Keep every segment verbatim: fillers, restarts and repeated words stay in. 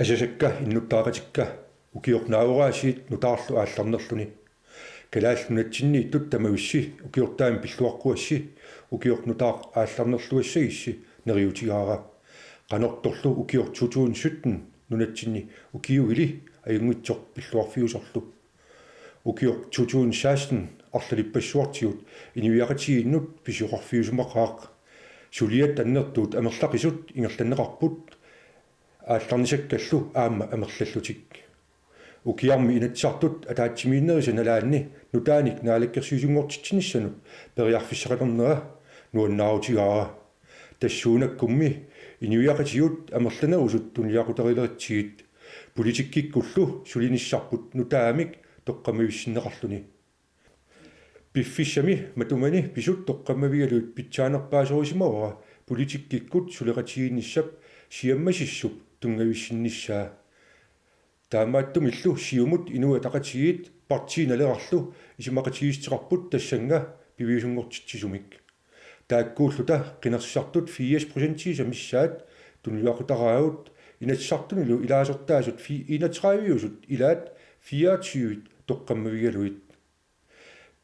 Asasakka innuttaaqatikka, ukioq naagoriarsiit nutaarlu aallarnerluni. Kalaallit Nunatsinniittut tamavissi ukiortaami pilluaqquassi ukioq nutaaq aallarnerluassagissi neriuutigaara. Qanortorlu ukioq to tusind sytten nunatsinni ukiugili ajunngitsoq pilluarfiusorlu. Ukioq to tusind seksten arlalippassuartigut inuiaqatigiinnut pisioqarfiusimaqaaq. Suliat annertuut amerlaqisut ingerlanneqarput aallarnisakkallu aamma amerlallutik. Ukiarmi Inatsisartut ataatsimiinnerisa nalaanni nutaanik naalakkersuisunngortitsinissanut periarfissaqalernera nuannaarutigaara. Tassuunakkummi inuiaqatigiit amerlanerusut tunuliaqutarileratsigit, politikkikkullu sulinissarput nutaamik toqqammavissinneqarluni. Piffissami matumani pisut toqqammavigalugit pitsaanerpaasorissimavara politikkikkut suleqatigiinnissap siammasissup tunngavissinnissaa. Taamaattumillu Siumut, Inuit Ataqatigiit, Partii Nalerarlu isumaqatigiissuteqarput tassannga piviusunngortitsisumik. Taakkuulluta qinersisartut firs procentiisa missaat tunuliaqutaraavut, Inatsisartunilu ilaasortaasut fi-, enogtredive-usut ilaat fireogtyve toqqammavigalugit.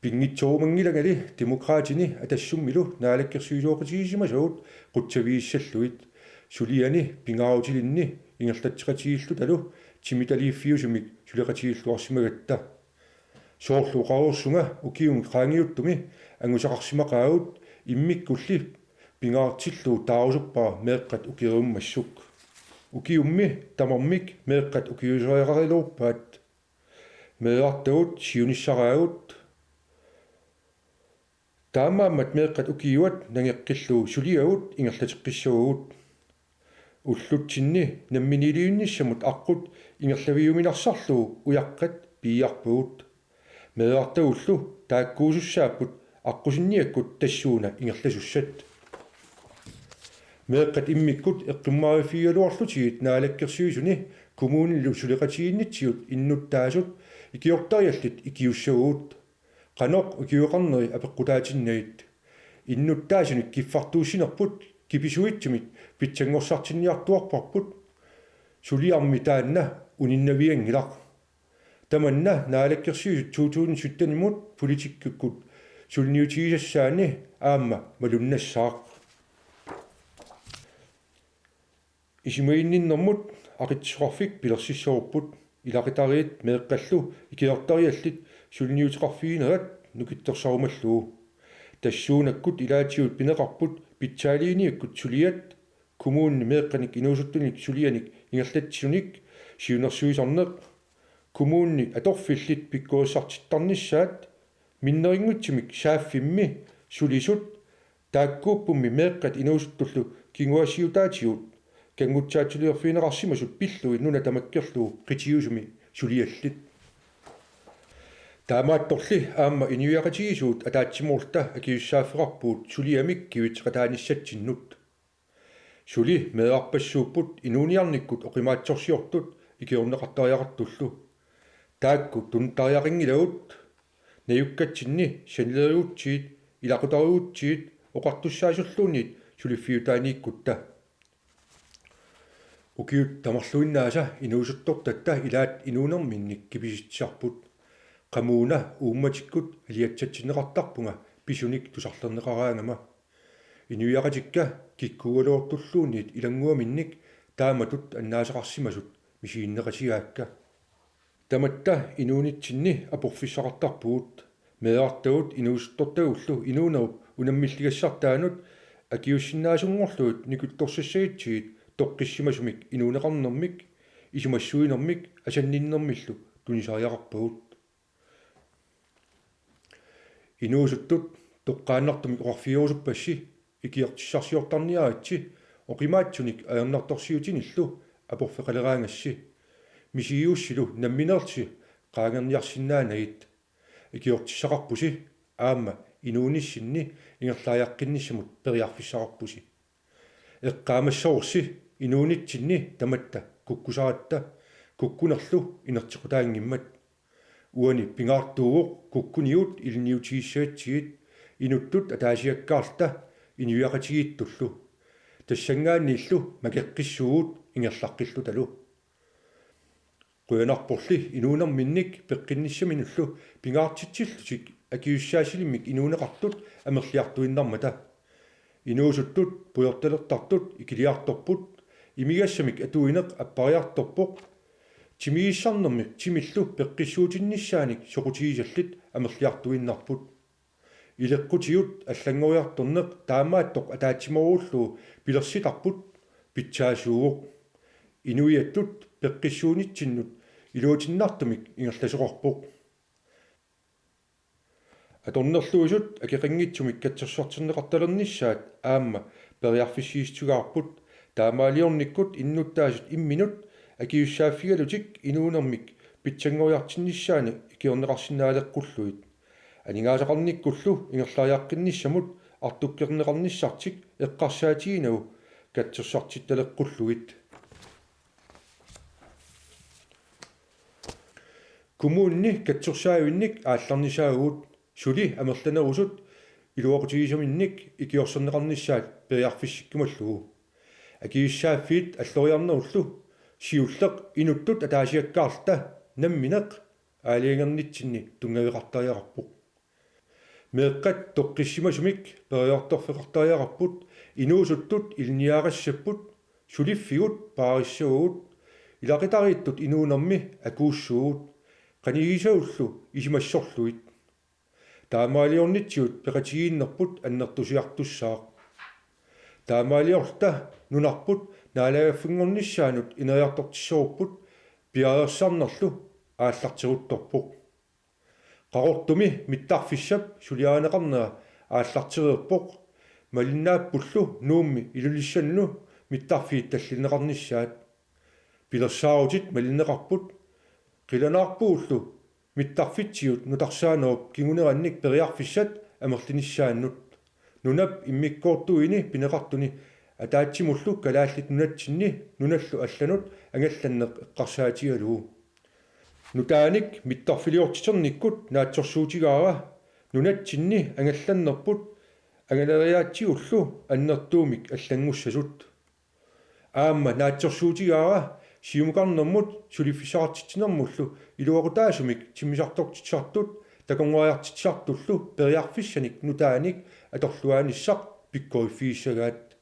Pinngitsoorumanngilangali Demokraatini Atassummilu naalakkersuisooqatigiissimasagut qutsavigissallutik. Suliani pingaarutilinni ingerlatseqatigiillutalu timitaliiffiusumik suleqatigiilluarsimagatta. Soorlu oqareersunga ukiumi qaangiuttumi angusaqarsimaqaagut, immikkulli pingaartillugu taarusuppara meeqqat ukiorummassuk. Ukiummi tamarmik meeqqat ukiusoriaqarileruppaat. Meerartagut siunissaraagut. Taamaammat meeqqat ukiuat nangeqqillugu suliagut ingerlateqqissavagut. Ullutsinni namminiilivinnissamut aqqut ingerlaviuminarsarlugu ujaqqat piiarpagut. Meerartagullu taakkuusussaapput aqqusinniakkut tassuuna ingerlasussat. Meeqqat immikkut eqqummavigigaluarlutigit naalakkersuisuni kommuninilu suleqatigiinnitsigut innuttaasut ikiortariallit ikiussavagut. Qanoq ikioqarneri apeqqutaatinnagit. Innuttaasunik kiffartuussinerput kipisuitsumik pitsanngorsartinniartuarparput. Suliarmi taanna uninnavianngilaq. Tamanna naalakkersuisut to tusind sytten-imut politikkikkut suliniutigisassaanni aamma malunnassaaq. Isumaginninnermut aqitsisoqarfik pilersissavarput, ilaqutariit meeqqallu ikiortariallit suliniuteqarfiginerat nukittorsarumallugu. Tassuunakkut ilaatigut pineqarput pitsaaliiniakkut suliat, kommunini meeqqanik inuusuttunik sulianik ingerlatsisunik siunnersuisarneq, kommunini atorfillit pikkorissartittarnissaat, minnerunngitsumik saaffimmi sulisut, taakkuuppummi meeqqat inuusuttullu kinguaassiutaatigut kanngutsaatsuliorfigineqarsimasut pillugit nuna tamakkerlugu qitiusumi suliallit. Taamaattorli aamma inuiaqatigiisugut ataatsimoorluta akisussaaffeqarpugut suliamik kivitseqataanissatsinnik. Suli meerarpassuupput inuuniarnikkut oqimaatsorsiortut ikiorneqartariaqartullu. Taakku tunuttariaqanngilagut, najukkatsinni sanilerigutsigit, ilaqutariigutsigit oqartussaasulluunniit suliffiutaaniikkutta. Ukiut tamarluinnaasa inuusuttortatta ilaat inuunerminnik kipisitsisarput. Qamuuna uummatikkut aliatsatsinneqartarpunga pisunik tusarlerneqaraangama. Inuiaqatikka kikkuugaluartulluunniit ilannguaminnik taamatut annaasaqarsimasut misiginneqatigaakka. Tamatta inuunitsinni aporfissaqartarpugut. Meerartagut inuusuttortagullu inuunerup unammilligassartaanut akiuussinnaasunngorlugit nukittorsassagatsigit toqqissimasumik inuuneqarnermik, isumassuinermik asanninnermillu tunisariaqarpagut. Inuusuttut toqqaannartumik oqarfigerusuppassi ikiortissarsiortarniaritsi oqimaatsunik ajornartorsiutinillu aporfeqaleraangassi. Misigigussilu nammineerlusi qaangerniarsinnaanagit. Ikiortissaqarpusi aamma inuunissinni ingerlariaqqinnissamut periarfissaqarpusi. Eqqaamassavarsi inuunitsinni tamatta kukkusaratta kukkunerlu inerteqqutaanngimmat. Uani pingaartuuvoq kukkunigut ilinniutigissagatsigit inuttut ataasiakkaarluta inuiaqatigiittullu. Tassanngaanniillu makeqqissuugut ingerlaqqillutalu. Qujanarporli inuunerminnik peqqinnissaminullu pingaartitsillutik akisussaassalimmik inuuneqartut amerliartuinnarmata. Inuusuttut pujortalertartut ikiliartorput, imigassamik atuineq appariartorpoq, timigissarnermik timillu peqqissuutinnissaannik soqutigisallit amerliartuinnarput. Ileqqutigut allanngoriartorneq taamaattoq ataatsimooruullugu pilersitarput pitsaasuuvoq. Inuiattut peqqissuunitsinnut iluatinnartumik ingerlasoqarpoq. Atornerluisut akeqanngitsumik katsorsartinneqartalernissaat aamma periarfissiissutigaarput, taamaaliornikkut innuttaasut imminut akisussaaffigalutik inuunermik pitsanngoriartinnissaannik ikiorneqarsinnaaleqqullugit. Aningaasaqarnikkullu ingerlariaqqinnissamut artukkerneqarnissartik eqqarsaatiginagu katsorsartittaleqqullugit. Kommunini katsorsaavinnik aallarnisaavugut, suli amerlanerusut iluaqutigisaminnik ikiorserneqarnissaat periarfissikkumallugu. Akisussaaffiit alloriarnerullu siulleq inuttut ataasiakkaarluta nammineq aalajangernitsinni tunngaveqartariaqarpoq. Meeqqat toqqissimasumik periartorfeqartariaqarput, inuusuttut ilinniagassapput, suliffigut paarissavagut, ilaqutariittut inuunermi akuussuugut, qanigisagullu isumassorlugit. Taamaaliornitsigut peqatigiinnerput annertusiartussaaq. Taamaaliorluta nunarput naalagaaffinngornissaanut ineriartortissavarput, piareersarnerlu aallarteruttorpoq. Qaqortumi mittarfissap suliarineqarnera aallartereerpoq, malinnaappullu Nuummi Ilulissanullu mittarfiit tallinneqarnissaat. Pilersaarutit malinneqarput, qilanaarpugullu mittarfitsigut nutarsaanerup kingunerannik periarfissat amerlinissaannut. Nunap immikkoortuini pineqartuni ataatsimullu Kalaallit Nunatsinni nunallu allanut angallanneq eqqarsaatigalugu. Nutaanik mittarfiliortiternikkut naatsorsuutigaara nunatsinni angallannerput angalariaatsigullu annertuumik allanngussasut. Aamma naatsorsuutigaara siumukarnermut suliffissaqartitsinermullu iluaqutaasumik timmisartortitsisartut takornariartitsisartullu periarfissanik nutaanik atorluaanissaq pikkoriffigissagaat.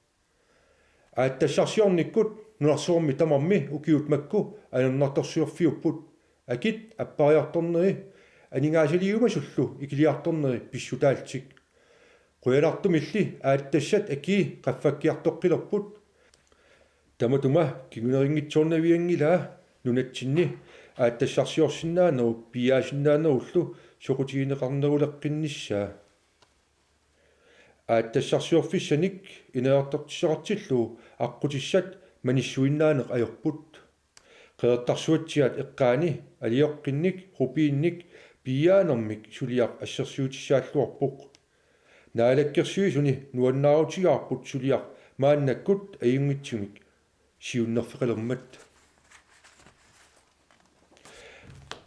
Aatsitassarsiornikkut nunarsuarmi tamarmi ukiut makku ajornartorsiorfiupput, akit appariartorneri aningaasaliiumasullu ikiliartorneri pissutaallutik. Qujanartumilli aatsitassat akii qaffakkiartoqqilerput. Tamatuma kingunerinngitsoornavianngilaa nunatsinni aatsitassarsiorsinnaanerup piiaasinnaanerullu soqutigineqarneruleqqinnissaa. Aatsitassarsiorfissanik ineriartortissaqartillugu aqqutissat manissuinnaaneq ajorput. Qeqertarsuatsiaat eqqaani alioqqinnik, rubinnik, piiaanermik suliaq assersuutissaalluarpoq. Naalakkersuisuni nuannaarutigaarput suliaq maannakkut ajunngitsumik siunnerfeqalermat.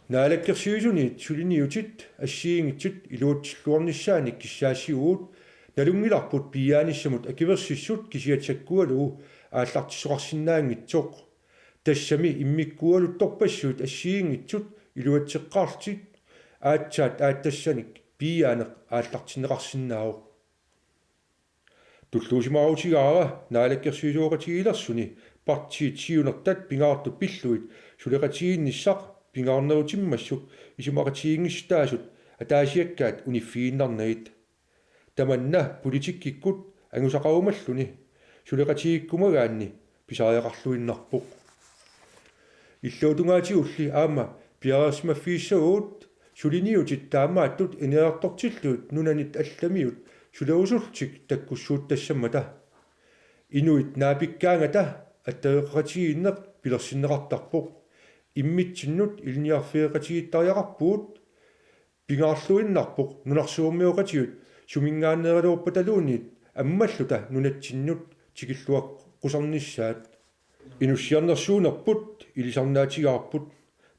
Naalakkersuisuniit suliniutit assigiinngitsut iluatsilluarnissaanik kissaassigugut, nalunngilarput piiaanissamut akuersissut kisiat sakkugalugu aallartitsisoqarsinnaanngitsoq. Tassami immikkuugaluttorpassuit assigiinngitsut iluatseqqaarlutik aatsaat aatsitassanik piiaaneq aallartinneqarsinnaavoq. Tulluusimaarutigaara naalakkersuisooqatigiilersuni partiit siunertat pingaartut pillugit suleqatigiinnissaq pingaarnerutimmassuk isumaqatigiinngissutaasut ataasiakkaat uniffigiinnarnagit. Tamanna politikkikkut angusaqarumalluni suleqatigiikkumagaanni pisariaqarluinnarpoq. Illuatungaatigulli aamma piareersimaffigissavagut suliniutit taamaattut ineriartortillugit nunanit allamiut sulerusullutik takkussuuttassammata. Inuit naapikkaangata attaveqaqatigiinneq pilersinneqartarpoq. Immitsinnut ilinniarfigeqatigiittariaqarpugut. Pingaarluinnarpoq nunarsuarmioqatigut suminngaanneeraluarpataluunniit ammalluta nunatsinnut tikilluaqqusarnissaat. Inussiarnersuunerput ilisarnaatigaarput,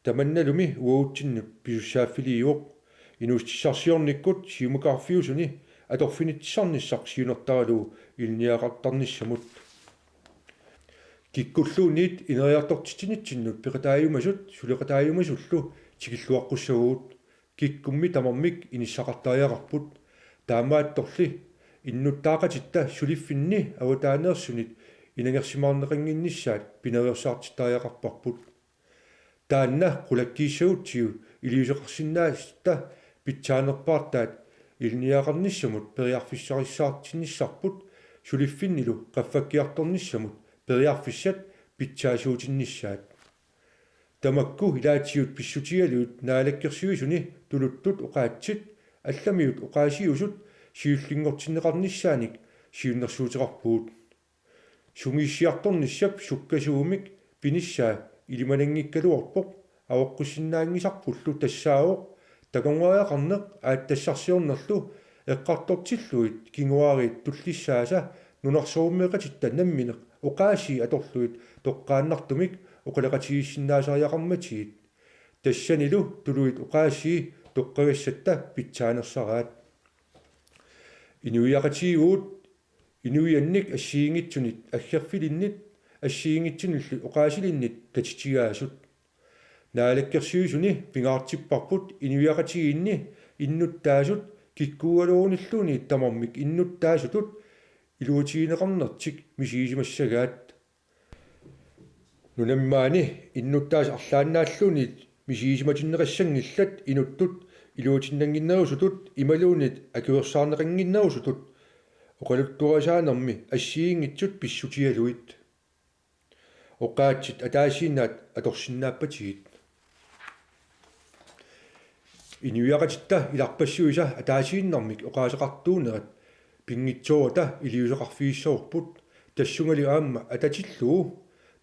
tamannalumi uagutsinnut pisussaaffiliivoq. Inuussutissarsiornikkut siumukaarfiusuni atorfinitsisarnissaq siunertaralugu ilinniagaqartarnissamut. Kikkulluunniit ineriartortitsinitsinnut peqataajumasut suleqataajumasullu tikilluaqqussavagut. Kikkummi tamarmik inissaqartariaqarput. Taamaattorli innuttaaqatitta suliffinni avataaneersunit inangersimaarneqannginnissaat pinaveersaartittariaqarparput. Taanna qulakkiissagutsigu iliuuseqarsinnaasutta pitsaanerpaartaat ilinniagaqarnissamut periarfissarissaartinnissarput suliffinnilu qaffakkiartornissamut periarfissat pitsaasuutinnissaat. Tamakku ilaatigut pissutigalugit naalakkersuisuni tuluttut oqaatsit allamiut oqaasiusut siullinngortinneqarnissaanik siunnersuuteqarpugut. Sungiussiartornissap sukkasuumik pinissaa ilimananngikkaluarpoq avoqqussinnaanngisarpullu tassaavoq takornariaqarneq aatsitassarsiornerlu eqqartortillugit kinguaariit tullissaasa nunarsuarmioqatitta nammineq oqaasii atorlugit toqqaannartumik oqaloqatigiissinnaasariaqarmatigit. Tassanilu tuluit oqaasii toqqagassatta pitsaanersaraat. Inuiaqatigiivugut inuiannik assigiinngitsunit aggerfilinnit assigiinngitsunillu oqaasilinnit katitigaasut. Naalakkersuisuni pingaartipparput inuiaqatigiinni innuttaasut kikkuugaluarunilluunniit tamarmik innuttaasutut iluatigineqarnertik misigisimassagaat. Nunami maani innuttaasut arlaannaalluunniit misigisimatinneqassanngillat inuttut iluatinnannginnerusutut imaluunniit akuersaarneqannginnerusutut oqaluttuarisaanermi assigiinngitsut pissutigalugit. Oqaatsit ataasiinnaat atorsinnaappatigit. Inuiaqatitta ilarpassuisa ataasiinnarmik oqaaseqartuunerat pinngitsoorata iliuuseqarfigissavarput tassungali aamma atatillugu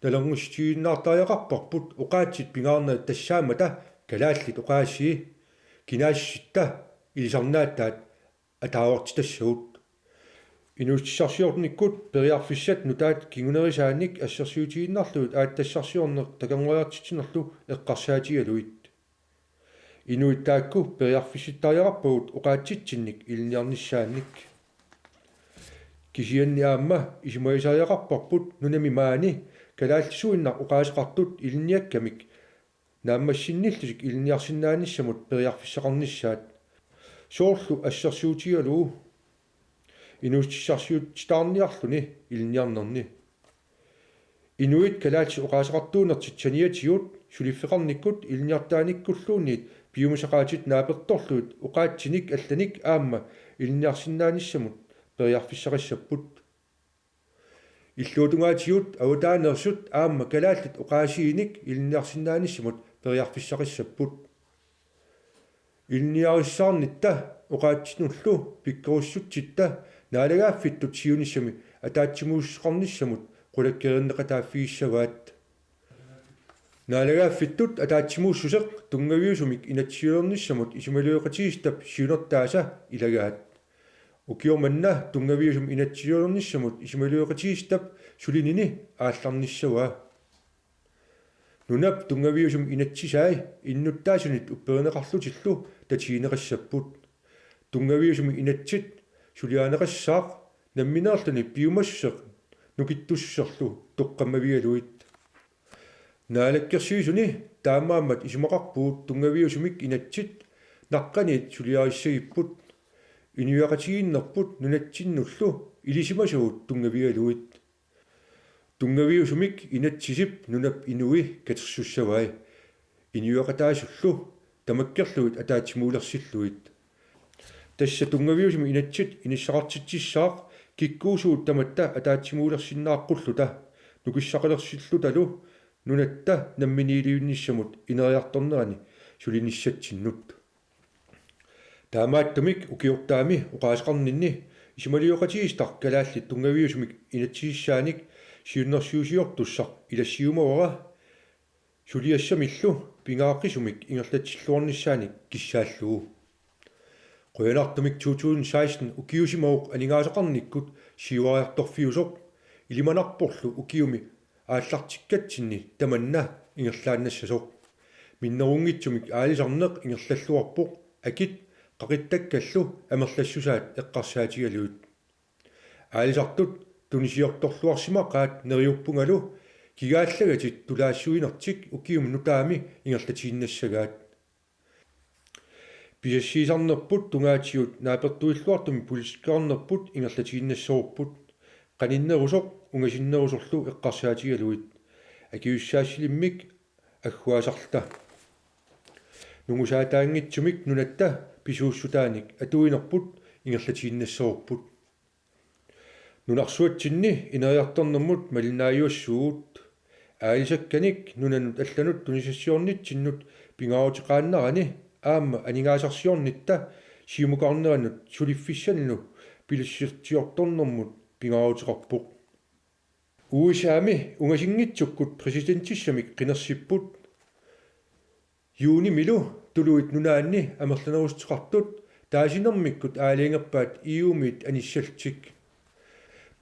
nalornissuteqartariaqarparput oqaatsit pingaarnerit tassaammata kalaallit oqaasii kinaassitta ilisarnaataat ataavartitassagut. Inuussutissarsiornikkut periarfissat nutaat kingunerisaanik assersuutigiinnarlugit aatsitassarsiorneq takornariartitsinerlu eqqarsaatigalugit. Inuit taakku periarfissittariaqarpagut oqaatsitsinnik ilinniarnissaannik. Kisianni aamma isumalisariaqarparput nunami maani kalaallisuinnaq oqaaseqartut ilinniakkamik naammassinnillutik ilinniarsinnaanissamut periarfissaqarnissaat. Soorlu assersuutigalugu inuussutissarsiutitaarniarluni ilinniarnerni. Inuit kalaallisut oqaaseqartuunertik saniatigut suliffeqarnikkut ilinniartitaanikkulluunniit piumasaqaatit naapertorlugit oqaatsinik allanik aamma ilinniarsinnaanissamut periarfissaqassapput. Illuatungaatigut avataaneersut aamma kalaallit oqaasiinik ilinniarsinnaanissamut periarfissaqassapput. Ilinniarissaarnitta oqaatsinullu pikkorissutsitta naalagaaffittut siunissami ataatsimuussuseqarnissamut qulakkeerinneqataaffigissavaat. Naalagaaffittut ataatsimuussuseq tunngaviusumik inatsisilernissamut isumalioraqatigiissitap siunertaasa ilagaat. Ukioq manna tunngaviusumik inatsisilernissamut isumalioraqatigiissitap sulinini aallarnissavaa. Nunap tunngaviusumik inatsisai innuttaasunit upperineqarlutillu tatigineqassapput. Tunngaviusumik inatsit suliarineqassaaq nammineerluni piumassuseq nukittussuserlu toqqammavigalugit. Naalakkersuisuni taamaammat isumaqarpugut tunngaviusumik inatsit naqqaniit suliarissagipput. Inuiaqatigiinnerput nunatsinnullu ilisimasagut tunngavigalugit. Tunngaviusumik inatsisip nunap inui katersussavai. Inuiaqataasullu tamakkerlugit ataatsimuulersillugit. Tassa tunngaviusumik inatsit inissaqartitsissaaq kikkuusugut tamatta ataatsimuulersinnaaqqulluta nukissaqalersillutalu nunatta namminiilivinnissamut ineriartornerani sulinissatsinnut. Taamaattumik ukiortaami oqaaseqarninni isumalioqatigiissitaq kalaallit tunngaviusumik inatsisissaanik siunnersuusiortussaq ilassiumavara suliassamillu pingaaqisumik ingerlatsilluarnissaanik kissaallugu. Qujanartumik to tusind seksten ukiusimavoq aningaasaqarnikkut siuariartorfiusoq ilimanarporlu ukiumi aallartikkatsinni tamanna ingerlaannassasoq. Minnerunngitsumik aalisarneq ingerlalluarpoq akit qaqittakkallu amerlassusaat eqqarsaatigalugit. Aalisartut tunisiortorluarsimaqaat neriuppungalu Kigaallagatik tulaassuinertik ukiumi nutaami ingerlatiinnassagaat. Pisassiisarnerput tungaatigut naapertuilluartumik politikeernerput ingerlatiinnassavarput, qaninnerusoq ungasinnerusorlu eqqarsaatigalugit, akisussaassilimmik agguaasarluta. Nungusaataanngitsumik nunatta pisuussutaanik atuinerput ingerlatiinnassavarput. Nunarsuatsinni ineriartornermut malinnaajuassuugut. Aalisakkanik nunanut allanut tunisassiornitsinnut pingaaruteqaannarani aamma aningaasarsiornitta siumukarneranut suliffissanilu pilersitsiortornermut pingaaruteqarpoq. U S A-mi ungasinngitsukkut præsidentissamik qinersipput. Juunimilu Tuluit Nunaanni amerlanerussuteqartut taasinermikkut aalajangerpaat E U-miit anissallutik.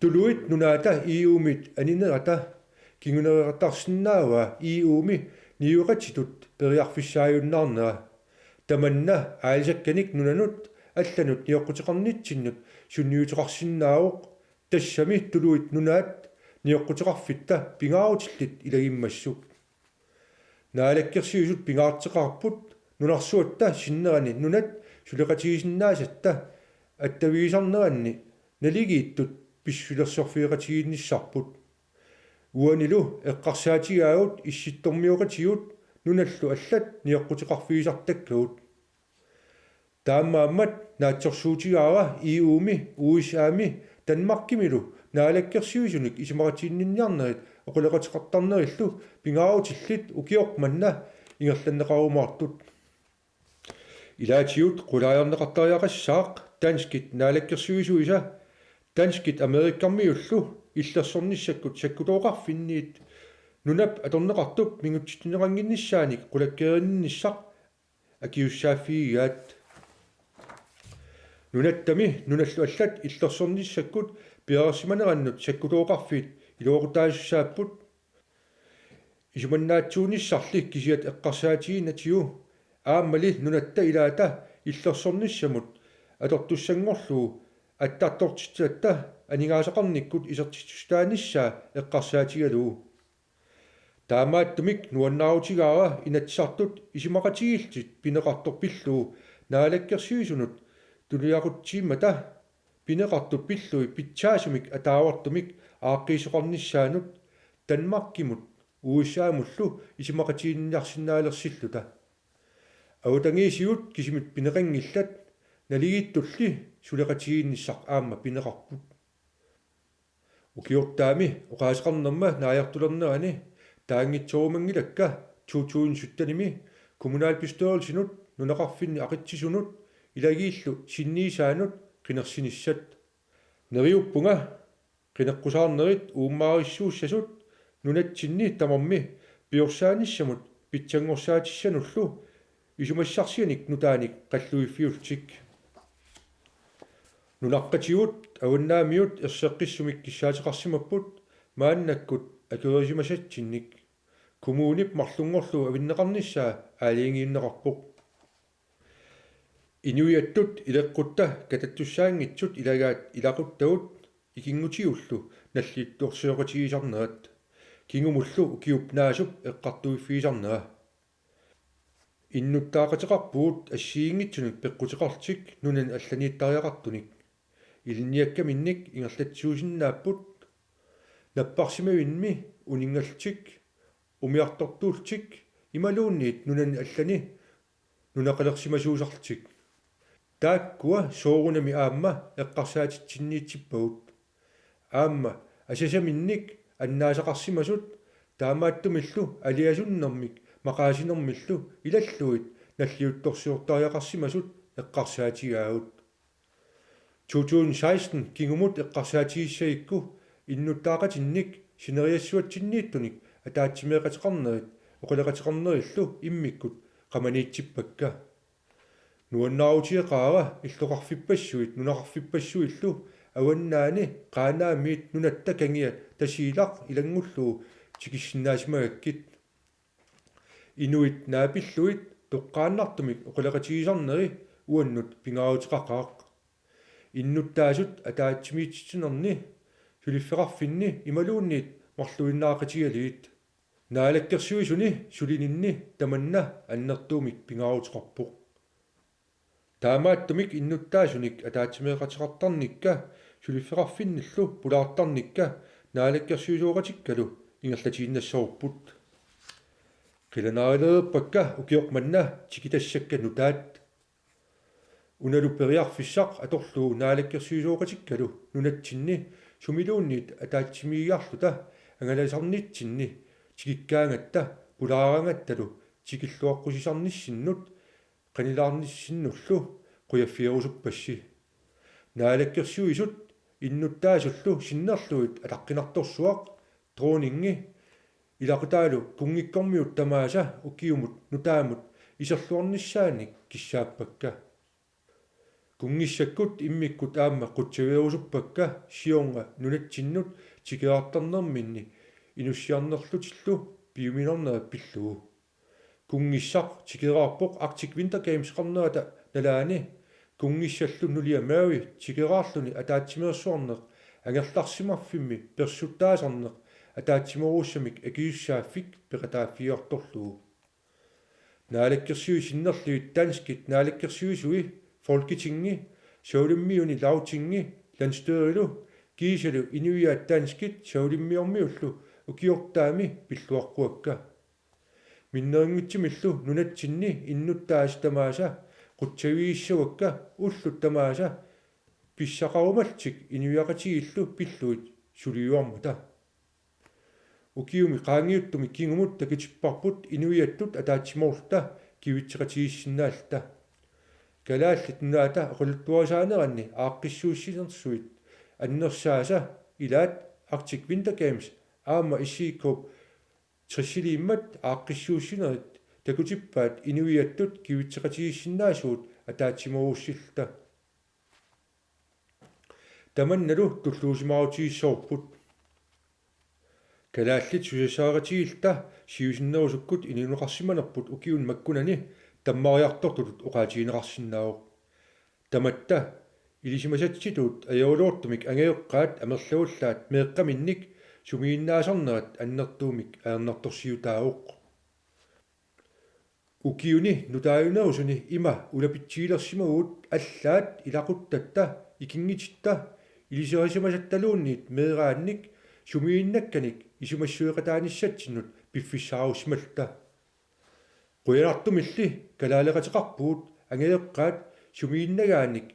Tuluit Nunaata E U-miit aninerata kinguneqartarsinnaavaa E U-mi niueqatitut periarfissaajunnaarnera. Tamanna aalisakkanik nunanut allanut nioqquteqarnitsinnut sunniuteqarsinnaavoq, tassami Tuluit Nunaat nioqquteqarfitta pingaarutillit ilagimmassuk. Naalakkersuisut pingaarteqarput nunarsuatta sinnerani nunat suleqatigisinnaasatta attavigisarneranni naligiittut pissusilersorfeqatigiinnissarput. Uanilu eqqarsaatigaagut issittormioqatigut nunallu allat nioqquteqarfigisartakkagut. Taamaammat naatsorsuutigaara E U-mi, U S A-mi Danmarkimilu naalakkersuisunik isumaqatiginninniarnerit oqaloqateqartarnerillu pingaarutillit ukioq manna ingerlanneqarumaartut. Ilaatigut qulaajarneqartariaqassaaq danskit naalakkersuisuisa danskit Amerikamiullu illersornissakkut sakkutooqarfinniit nunap atorneqartup mingutsitsineqannginnissaanik qulakkeerinnissaq akisussaaffigigaat. Nunattami nunallu allat illersornissakkut piareersimanerannut sakkutooqarfiit iluaqutaasussaapput. Isumannaatsuunissarli kisiat eqqarsaatiginatigu aammali nunatta ilaata illersornissamut atortussanngorlugu attartortitsigatta aningaasaqarnikkut isertitsissutaanissaa eqqarsaatigalugu. Taamaattumik nuannaarutigaara Inatsisartut isumaqatigiillutik pineqartoq pillugu naalakkersuisunut tuniaqqutsimmata pineqartut pillugit pitsaasumik ataavartumik aaqqiisoqarnissaannut Danmarkimut U S A-mullu isumaqatiginninniarsinnaalersilluta. Avatangiisigut kisimik pineqanngillat, naligiittulli suleqatigiinnissaq aamma pineqarput. Ukiortaami oqaaseqarnerma naajartulernerani taanngitsorumanngilakka to tusind syttenimi kommunalbestyrelsinut nunaqarfinni aqitsisunut ilagiillu sinniisaanut qinersinissat. Neriuppunga qineqqusaarnerit uummaarissuussasut nunatsinni tamarmi piorsaanissamut pitsanngorsaatissannullu isumassarsianik nutaanik qalluffiullutik. Nunaqqatigut avannaamiut erseqqissumik kissaateqarsimapput maannakkut akuerisimasatsinnik. Kommunip marlunngorlugu avinneqarnissaa aalajangiunneqarpoq. Inuiattut ileqqutta katattussaanngitsut ilagaat ilaquttagut ikinngutigullu nalliuttorsioqatigisarnerat, kingumullu ukiup naasup eqqartuiffigisarnera. Innuttaaqateqarpugut assigiinngitsunik peqquteqarlutik nunani allaniittariaqartunik. Ilinniakkaminnik ingerlatsiusinnaapput napparsimavimmi uninngallutik, umiartortuullutik imaluunniit nunani allani nunaqalersimasuusarlutik. Taakkua soorunami aamma eqqarsaatitsinniitsippagut. Aamma asasaminnik annaasaqarsimasut taamaattumillu aliasunnermik maqaasinermillu ilallugit nalliuttorsiortariaqarsimasut eqqarsaatigaagut. To tusind seksten kingumut eqqarsaatigissagikku innuttaaqatinnik sineriassuatsinniittunik ataatsimeeqateqarnerit oqaloqateqarnerillu immikkut qamaniitsippakka. Nuannaarutigeqaara illoqarfippassuit nunaqarfippassuillu avannaani Qaanaamiit nunatta kangia Tasiilaq ilanngullugu tikissinnaasimagakkit. Inuit naapillugit toqqaannartumik oqaloqatigisarneri uannut pingaaruteqaqaaq. Innuttaasut ataatsimiititsinerni suliffeqarfinni imaluunniit marluinnaaqatigalugit. Naalakkersuisuni sulininni tamanna annertuumik pingaaruteqarpoq. Taamaattumik innuttaasunik ataatsimeeqateqartarnikka suliffeqarfinnillu pulaartarnikka naalakkersuisooqatikkalu ingerlatiinnassavarput. Qilanaarilereerpakka ukioq manna tikitassakka nutaat. Unalu periarfissaq atorlugu naalakkersuisooqatikkalu nunatsinni sumiluunniit ataatsimiigiarluta angalasarnitsinni tikikkaangatta pulaaraangattalu tikilluaqqusisarnissinnut qanilaarnissinnullu qujaffigerusuppassi. Naalakkersuisut innuttaasullu sinnerlugit ataqqinartorsuaq, dronningi, ilaqutaalu kunngikkormiut tamaasa ukiumut nutaamut iserluarnissaannik kissaappakka. Kunngissakkut immikkut aamma qutsavigerusuppakka siorna nunatsinnut tikeraartarnerminni inussiarnerlutillu piuminarnerat pillugu. Kunngissaq tikeraarpoq Arctic Winter Games-eqarnerata nalaani. Kunngissallu nulia Mary tikeraarluni ataatsimeersuarneq angerlarsimaffimmi persuttaasarneq ataatsimoorussamik akisussaaffik peqataaffigiartorlugu. Naalakkersuisut sinnerlugit danskit naalakkersuisui, Folketingi, Savalimmiuni Lagtingi, landsstyrilu, kiisalu inuiaat danskit Savalimmiormiullu ukiortaami pilluaqquakka. Minnerunngitsumillu nunatsinni innuttaasut tamaasa qutsavigissavakka ullut tamaasa pissaqarumallutik inuiaqatigiillu pillugit suliuarmata. Ukiumi qaangiuttumi kingumut takutipparput inuiattut ataatsimoorluta kivitseqatigiissinnaalluta. Kalaallit Nunaata oqaluttuarisaaneranni aaqqissuussinersuit annersaasa ilaat Arctic Winter Games aamma S I K tressiliimmat aaqqissuussinerit takutippaat inuiattut kivitseqatigiissinnaasugut ataatsimoorussilluta. Tamannalu tulluusimaarutigissavarput. Kalaallit susassaqatigiilluta siusinnerusukkut inuuneqarsimanerput ukiuni makkunani tammariartortutut oqaatigineqarsinnaavoq. Tamatta ilisimasatsitut ajoraluartumik angajoqqaat amerlagullaat meeqqaminnik sumiginnaasarnerat annertuumik ajornartorsiutaavoq. Ukiuni nutaajunerusuni ima ulapitsigilersimavugut allaat ilaquttatta ikinngutitta iliserisimasattaluunniit meeraannik sumiginnakkanik isumassueqataanissatsinnut piffissaarussimalluta. Qujanartumilli kalaaleqateqarpugut angajoqqaat sumiginnagaannik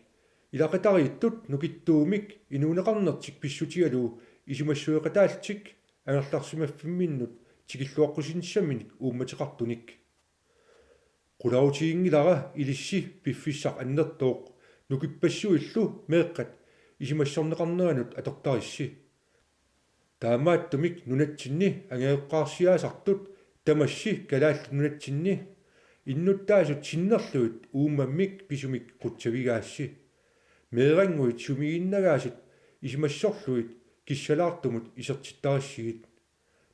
ilaqutariittut nukittuumik inuuneqarnertik pissutigalugu isumassueqataallutik angerlarsimaffimminnut tikilluaqqusinnissaminik uummateqartunik. Qularutiginngilara ilissi piffissaq annertooq nukippassuillu meeqqat isumassorneqarneranut atortarissi. Taamaattumik nunatsinni angajoqqaarsiaasartut tamassi Kalaallit Nunatsinni innuttaasut sinnerlugit uummammik pisumik qutsavigaassi. Meerannguit sumiginnagaasut isumassorlugit kissalaartumut isertittarissigit.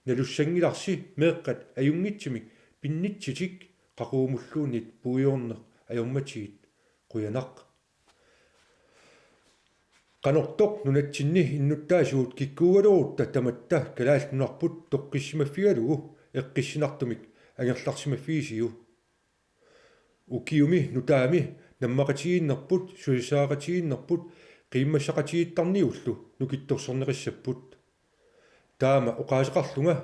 Nalussanngilarsi meeqqat ajunngitsumik pinnitsitik qaqugumulluunniit puigorneq ajormatigit. Qujanaq. Qanortoq nunatsinni innuttaasugut kikkuugaluarutta tamatta Kalaallit Nunarput toqqissimaffigalugu eqqissinartumik angerlarsimaffigisigu? Ukiumi nutaami nammaqatigiinnerput, susassaqatigiinnerput qiimmassaqatigiittarnigullu nukittorserneqassapput. Taama oqaaseqarlunga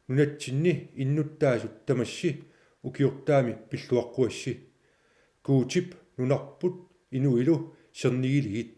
nunatsinni innuttaasut tamassi ukiortaami pilluaqquassi. Guutip nunarput inuilu sernigiligit.